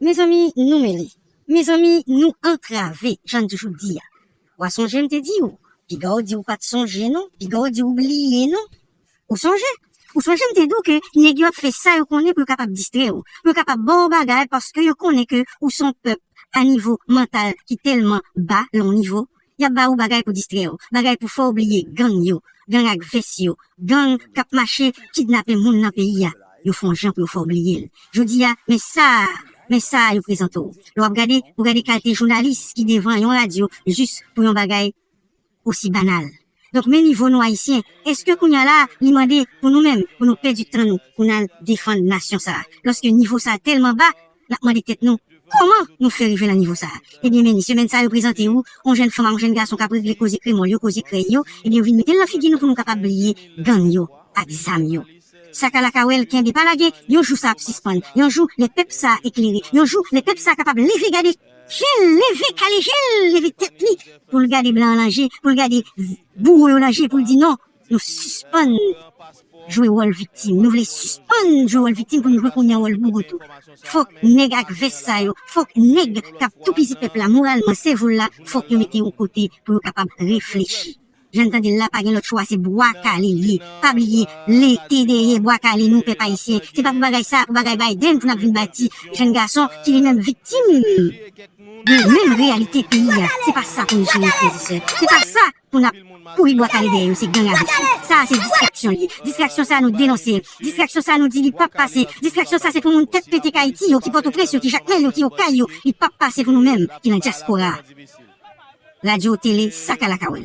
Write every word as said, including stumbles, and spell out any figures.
Mezanmi, nou mele. Mezanmi, nou antrave, jan n toujou di a. W a sonje m te di w, piga w di w pa t sonje non, piga w di w bliye non. Ou sonje? Ou sonje m te di w ke nèg yo ap fè sa yo konnen pou yo kapab distrè w, pou yo kapab ba w bagay paske yo konnen ke ou se yon pèp a nivo mantal ki tèlman ba, lè w nivo, y ap ba ou bagay pou distrè w, bagay pou fè w bliye gang yo, gang ak vès yo, gang k ap mache kidnape moun nan peyi a. Yo fè yon jan pou yo fè w bliye l. Jodi a, men sa, men sa yo prezante w. Lè w ap gade, ou gade kalite jounalis ki devan yon radyo jis pou yon bagay osi banal. Donk, men nivo nou Ayisyen, èske kounye a la, li mande pou nou menm, pou nou pèdi tan nou, pou n al defann nasyon sa a? Lòske nivo sa a tèlman ba, n ap mande tèt nou, kòman nou fè rive nan nivo sa a? Ebyen, men, semèn sa a, yo prezante ou, yon jèn fanm ak yon jèn gason k ap regle koze kremòl yo, koze krèy yo, ebyen, yo vin mete l nan figi nou pou nou kapab bliye gang yo ak zam yo. Sakalakawèl, kenbe, pa lage, yon jou sa ap sispann. Yon jou, lè pèp sa a eklere. Yon jou, lè pèp sa a kapab leve, gade je l, leve, kale je l, leve tèt li, pou l gade blan an nan je, pou l gade bouro yo nan je, pou l di non, nou sispann jwe wòl viktim. Nou vle sispann jwe wòl viktim pou nou jwe kounye a wòl bouro tou. Fòk nèg ak vès sa yo, fòk nèg k ap toupizi pèp la moralman, sèvo l la, fòk yo mete yon kote pou yo kapab reflechi. Jan n tande l la, pa gen lòt chwa, se bwa kale l ye. Pa bliye, lete dèyè bwa kale nou, pèp ayisyen. Se pa pou bagay sa, pou bagay Biden, pou n ap vin bati jèn gason ki li menm viktim de menm reyalite peyi a. Se pa sa pou n jere, frè e sè. Se pa sa pou n ap kouri bwa kale dèyè yo, se gang avè yo. Sa a se distraksyon l ye. Distraksyon sa a nou denonse l. Distraksyon sa a nou di li p ap pase. Distraksyon sa a se pou moun tèt pete k Ayiti yo, ki Pòtoprens yo, ki Jakmèl yo, ki Okay yo. Li p ap pase pou nou menm ki nan dyaspora a. Radyo, tele, sakalakawèl.